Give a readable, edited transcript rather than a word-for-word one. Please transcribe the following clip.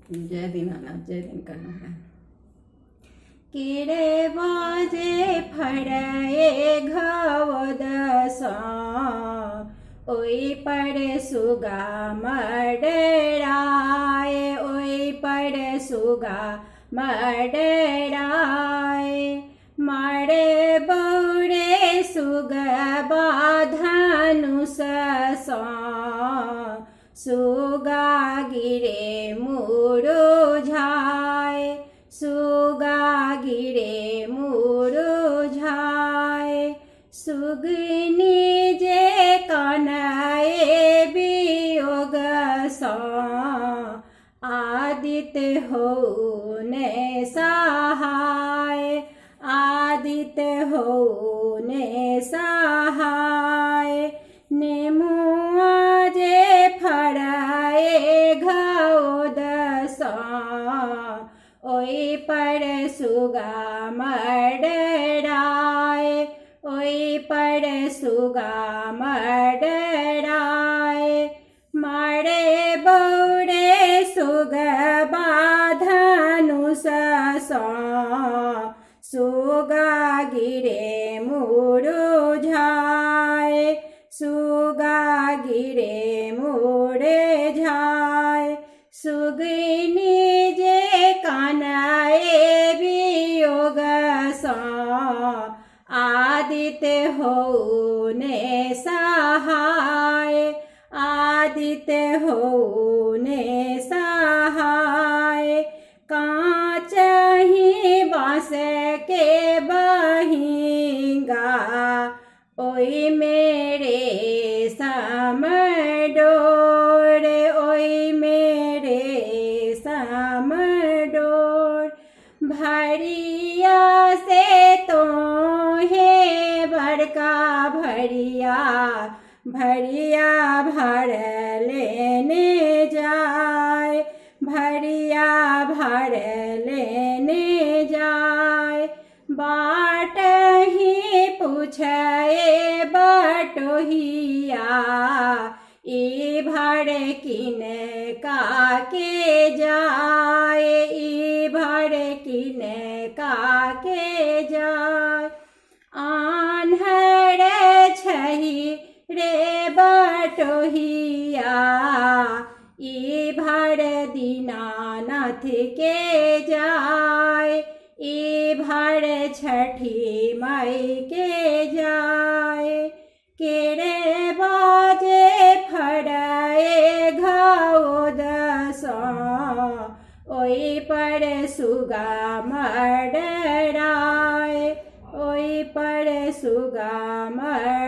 जय दीनानाथ, जय दिनकर। केरे बाजे फड़े घाव दसा, ओहि पर सुगा मडराए, ओहि पर सुगा मडराए। मारे बौरे सुगबा धनुष सँ, सुगा गिरे मुरुझाए, सुगा गिरे मुरुझाए। सुगनी जे कनए वियोग सँ, आदित्य हो ने सहाय, आदित्य हो ने सहाय। नेमुआ जे फड़ाए घाव दसा, ओहि पर सुगा मडराए, ओहि पर सुगा मडराए। मारे बौरे सुगबा धनुष सँ, सुगा गिरे मुरुझाए, सुगा गिरे मुरुझाए। सुगनी जे कनए वियोग सँ, आदित्य हो ने सहाय, आदित्य हो ने सहाय। काँच ही बाँस के बहिंगा, ओहि मेरे सम डोर, ओहि मेरे सम डोर। भरिया से तो हे बड़का भरिया, भरिया भर लेने जाय, भरिया भर लेने जाय। बाट ही पूछे बटोहिया, ई भर किन का के जाय, ई भर किन का के जाय। आन्हर छही रे बटोहिया, ई भर दीनानाथ के जाय, ई भर छठी माई के जाय। केरे बाजे फड़ाए घाव दसा, ओहि पर सुगा मडराए, ओहि पर सुगा मडराए।